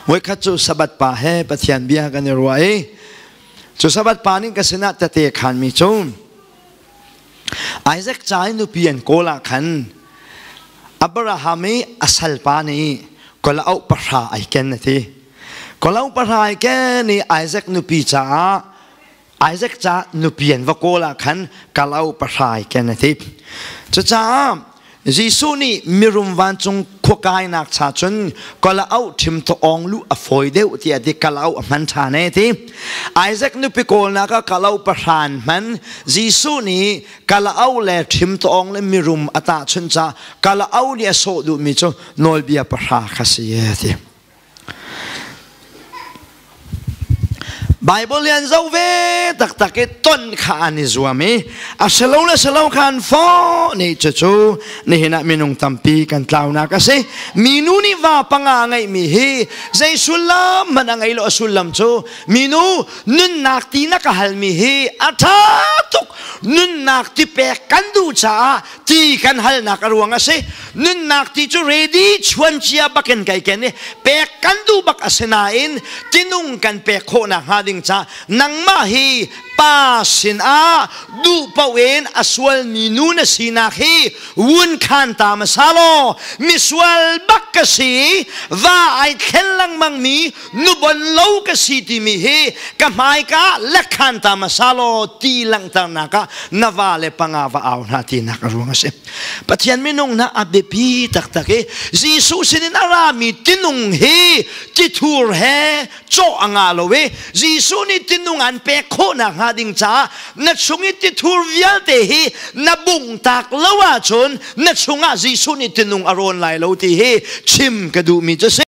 Voikhat cu Sabbath pa he Pathian bia kan i ruah i cu Sabbath pa nih ka sinah tete khanmi cu Isaac ca i nupi an kawl ah khan Abraham i a salpa nih kalauk pahra ai ken a ti. Kalauk pahra ai ken i Isaac nupi caah Isaac ca nupi an va kawl ah khan kalauk pahra ai ken a ti. Cucaah Jesuh nih mirum vancung khua kainak cha cun kalauk ṭhim awng luh a fawi deuh tiah ti kalauk a hman ṭhan e ti. Isaac nupi kawlnak ah kalauk pahra an hman. Jesuh nih kalauk le ṭhim awng le mirum a tahchunh caah kalauk nih a sawh duhmi cu nawlbia pahra kha si e ti. Bible hi an zoh ve taktak i ton kha an i zuam i a si lo le si lo kha an fawh ni cucu nihin ah minung tampi kan tlaunak a si. Minu nih va panga ngeihmi hi zei sullam hmanh a ngei lo. A sullam cu minu nunnak ti na ka halmi hi a ṭha tuk, nunnak ti pek kan duh caah ti kan halnak a ruang a si. Nunnak ti cu ready chuan cia bakin kai ken i pek kan duh bak a si nain tinung kan pek khawhnak hnga ding ca nangmah hi pa sinah duh paoh in a sualmi nu na sinak hi wun khan ta hmasa law, misual bak ka si, va ai thlen lengmang mi nubon lo ka si timi hi ka hmaika lekhan ta hmasa law ti langhternak ah na va le panga va au hna tinak a ruang a si. Pathian minung hna, a biapi taktak i Jesuh sinin a rami tinung hi tithur he cawh a ngah lo i Jesuh nih tinung an pek khawhnak hnga ding caah na chung i tithur vialte hi na bungtak lo ahcun na chungah Jesuh nih tinung a rawn lai lo ti hi chim ka duhmi cu si.